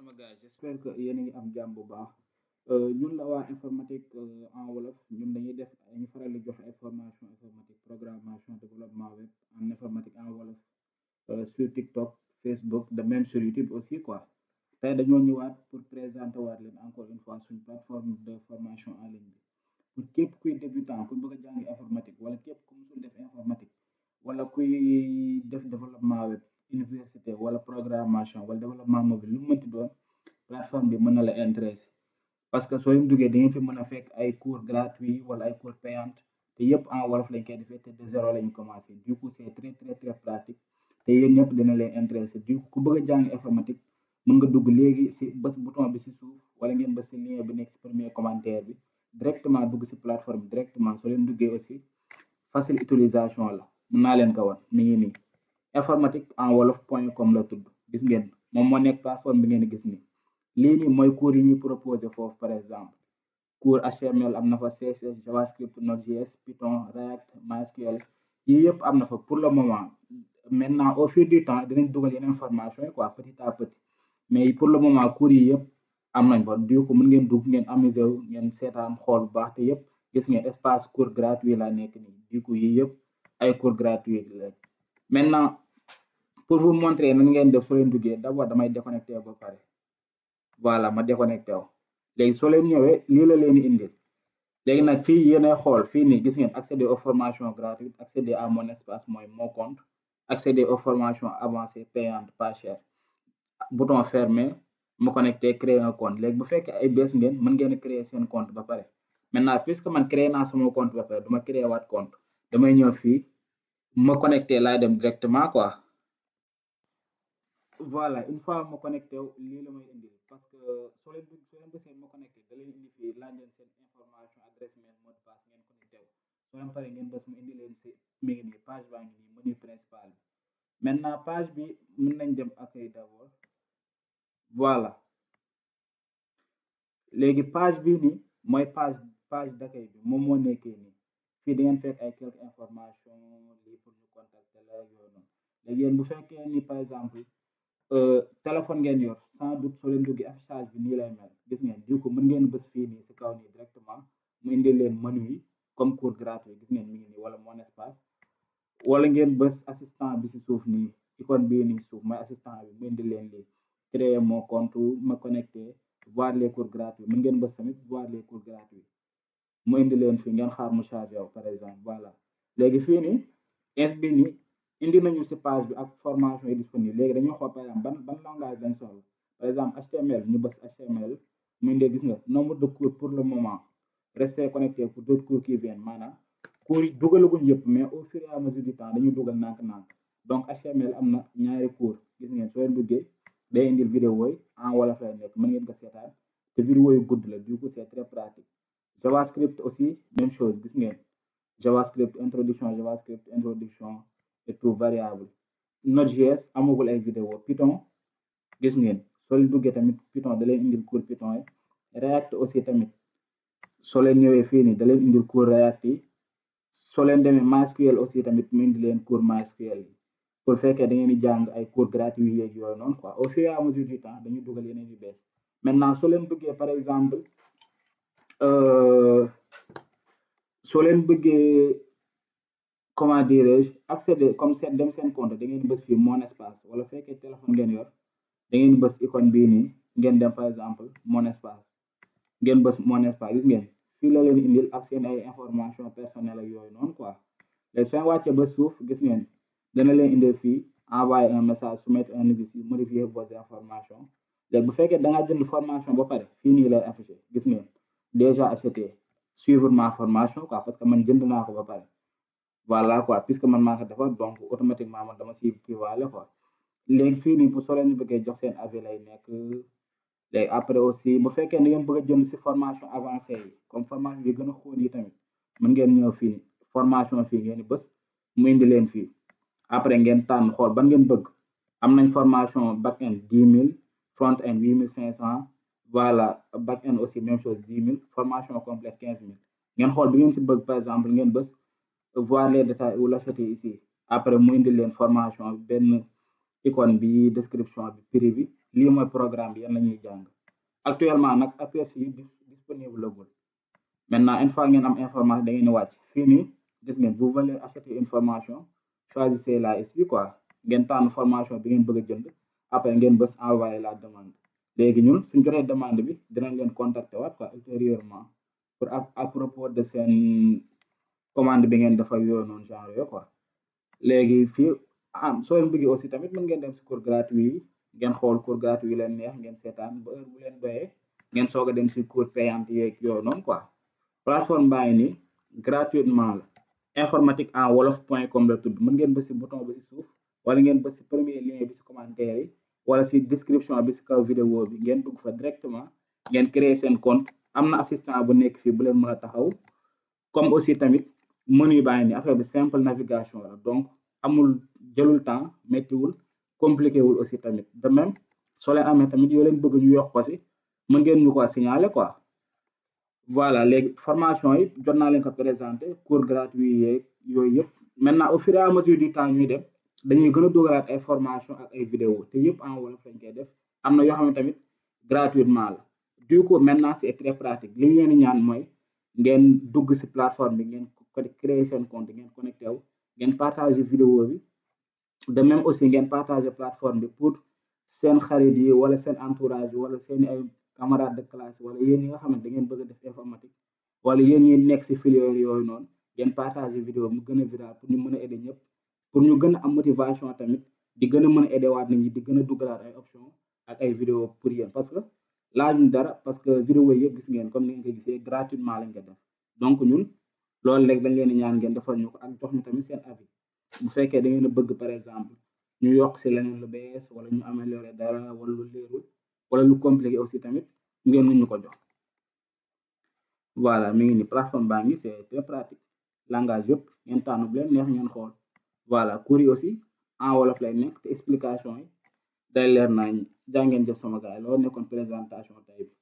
sama gars j'espère que yéen a ngi am jàmm bu baax ñun la waa informatique en wolof ñun dañuy def ñu faral di joxe ay formation informatique programmation développement web en informatique en wolof sur TikTok Facebook de même sur YouTube aussi quoi tey dañoo ñëwaat pour présenter waat leen encore une fois suñu plateforme de formation en ligne bi pour képp kuy débutant ku bëgg a jàngi informatique wala képp ku musul def informatique wala kuy def développement web université wala programmation wala développement mobile lu mu mënti doon plateforme bi mën na la intéressé parce que soo leen duggee da ngeen fi mën a fekk ay cours gratuits wala ay cours payants te yëpp en wolof lañ koy defee te de zéro lañ commencé du coup c'est très très très pratique te yéen ñëpp dina leen intéressé du coup ku bëgg a jàng informatique mën nga dugg léegi si bës bouton bi si suuf wala ngeen bës si lien bi nekk si premier commentaire bi directement dugg si plateforme directement soo leen duggee aussi facile utilisation la mën naa leen ko wan mi ngi nii informatique en wolof point com la tudd gis ngeen moom moo nekk plateforme bi ngeen gis nii lii nii mooy cours yi ñuy proposé foofu par exemple cours HTML am na fa CSS JavaScript Node.js Python React MySQL yii yëpp am na fa pour le moment maintenant au fil du temps dinañ dugal yeneen formation yi quoi petit à petit mais pour le moment cours yi yëpp am nañ fa du coup mën ngeen dugg ngeen amusé wu ngeen seetaan xool bu baax te yëpp gis ngeen espace cours gratuit la nekk nii du coup yii yëpp ay cours gratuit la maintenant pour vous montrer nan ngeen def soo leen duggee d'abord damay déconnecté ba pare voilà ma déconnecté wu léegi soo leen ñëwee lii la leen indil léegi nag fii yéenay xool fii nii gis ngeen accéder aux formations gratuites accéder à mon espace mooy mon compte accéder aux formations avancées payantes pas cher bouton fermé ma connecté créer un compte léegi bu fekkee ay bees ngeen mën ngeen créer seen compte ba pare maintenant puisque man créer naa sama compte ba pare duma créer waat compte damay ñëw fii ma connecté laay dem directement quoi voilà une fois ma connecté wu lii la may indi parce que soo leen bësee ma connecté da leen indi fii laaj leen seen information adresse mail mot de passe ngeen connecté wu soo leen paree ngeen bës mu indi leen si mi ngi nii page baa ngi nii menu principal bi maintenant page bi mën nañ dem accueil d'abord voilà léegi page bii nii mooy page d'accueil bi moom moo nekkee nii fii da ngeen fekk ay quelques informations lii pour ñu contacter la yooyu noonu léegi yéen bu fekkee ni par exemple téléphone ngeen yor sans doute soo leen duggee affichage bi nii lay mel gis ngeen du coup mën ngeen bës fii nii si kaw nii directement mu indi leen menu yi comme cours gratuit gis ngeen mi ngi nii wala mon espace wala ngeen bës assistant bi si suuf nii icône bii nii suuf mooy assistant bi mu indi leen lii créer mon compte ma connecté voir les cours gratuits mën ngeen bës tamit voir les cours gratuits mu indi leen fii ngeen xaar mu chargé wu par exemple voilà léegi fii nii ins bi nii indi nañu si page bi ak formation yi disponible léegi dañuy xool par exemple ban langage lañ soxla par exemple HTML ñu bës HTML mu indi gis nga nombre de cours pour le moment restez connecté pour d'autres cours qui viennent maanaam cours yi dugalaguñ yëpp mais au fur et à mesure du temps dañuy dugal nànk-nànk donc HTML am na ñaari cours gis ngeen soo leen duggee day indil vidéo yi en wolof lay nekk mën ngeen ko seetaan te vidéo yu gudd la du coup c'est très pratique JavaScript aussi même chose gis ngeen JavaScript introduction et tout variable Node.js amagul ay vidéo Python gis ngeen soo leen duggee tamit Python da leen indil cours Python yi React aussi tamit soo leen ñëwee fii nii da leen indil cours React yi soo leen demee MySQL aussi tamit mu indi leen cours MySQL yi pour fekkee da ngeen di jàng ay cours gratuits yeeg yooyu noonu quoi au fur et à mesure du temps dañuy dugal yeneen yu bees maintenant soo leen bëggee par exemple soo leen bëggee comment dirais-je accéder comme seen dem seen compte da ngeen bës fii mon espace wala fekkee téléphone ngeen yor da ngeen bës icône bii nii ngeen dem par exemple mon espace ngeen bës mon espace gis ngeen fii la leen indil ak seen ay information personnelle ak yooyu noonu quoi léegi soo wàccee ba suuf gis ngeen dana leen indil fii envoyer un message soumettre un exercice modifier vos informations léegi bu fekkee da ngaa jënd formation ba pare fii nii lay affiché gis ngeen déjà acheté suivre ma formation quoi parce que man jënd naa ko ba pare voilà quoi puisque man maa ko defar donc automatiquement man dama si kii waale quoi léegi fii nii pour soo leen bëggee jox seen avis lay nekk léegi après aussi bu fekkee da ngeen bëgg a jëm si formation avancée yi comme formation yi gën a xóot yi tamit mën ngeen ñëw fii formation fii ngeen di bës mu indi leen fii après ngeen tànn xool ban ngeen bëgg am nañ formation back end 10 000 front end 8 500 voilà back end aussi même chose 10 000 formation complète 15 000 ngeen xool bi ngeen si bëgg par exemple ngeen bës voir les détails ou l'acheter ici après mu indi leen formation benn icône bi description bi prix bi lii mooy programme bi yan la ñuy jàng actuellement nag aperçu yi disponible lagul maintenant une fois ngeen am information da ngeen di wàcc fii nii gis ngeen vous voulez acheter une formation choisissez là ici quoi ngeen tànn formation bi ngeen bëgg a jënd après ngeen bës envoyer la demande léegi ñun suñ jotee demande bi dinañ leen contacter waat quoi ultérieurement pour à propos de seen commande bi ngeen defal yooyu noonu genre yooyu quoi léegi fii soo leen bëggee aussi tamit mën ngeen dem si cours gratuit yi ngeen xool cours gratuit yi leen neex ngeen seetaan ba heure bu leen doyee ngeen soog a dem si cours payant yeeg yooyu noonu quoi plateforme baa ngi nii gratuitement la informatique en wolof.com la tudd mën ngeen bës si bouton bi si suuf wala ngeen bës si premier lien bi si commentaire yi wala si description bi si kaw vidéo bi ngeen dugg fa directement ngeen créer seen compte am na assistant bu nekk fii bu leen mën a taxaw comme aussi tamit menu baa ngi nii affaire bi simple navigation la donc amul jëlul temps méttiwul compliqué wul aussi tamit de même soo leen amee tamit yoo leen bëgg ñu yokk ko si mën ngeen ñu ko signaler quoi voilà léegi formation yi jot naa leen ko présenté cours gratuit yeeg yooyu yëpp maintenant au fur et à mesure du temps ñuy dem dañuy gën a dugalaat ay formation ak ay vidéo te yëpp en wolof lañ koy def am na yoo xam ne tamit gratuitement la du coup maintenant c'est très pratique li ñu leen di ñaan mooy ngeen dugg si plateforme bi ngeen créer seen compte ngeen connecté wu ngeen partager vidéo bi de même aussi ngeen partager plateforme bi pour seen xarit yi wala seen entourage wala seen ay camarades de classe wala yéen ñi nga xamante da ngeen bëgg a def informatique wala yéen ñi nekk si filière yooyu noonu ngeen partager vidéo mu gën a viral pour ñu mën a aider ñëpp pour ñu gën a am motivation tamit di gën a mën a aider waat nit ñi di gën a dugalaat ay option ak ay vidéo pour yéen parce que laajuñ dara parce que vidéo yëpp gis ngeen comme ni ngeen ko gisee gratuitement lañ ko def donc ñun loolu rek dañ leen di ñaan ngeen defal ñu ko ak jox ñu tamit seen avis bu fekkee da ngeen a bëgg par exemple ñu yokk si leneen lu bees wala ñu améliorer dara wala lu leerul wala lu compliqué aussi tamit ngeen ñu ko jox voilà mi ngi ni plateforme baa ngi c'est très pratique langage yëpp ngeen tànn bu leen neex ngeen xool voilà cours yi aussi en wolof lay nekk te explication yi day leer nañ jaa ngeen jëf sama gars yi loolu nekkoon présentation tey bi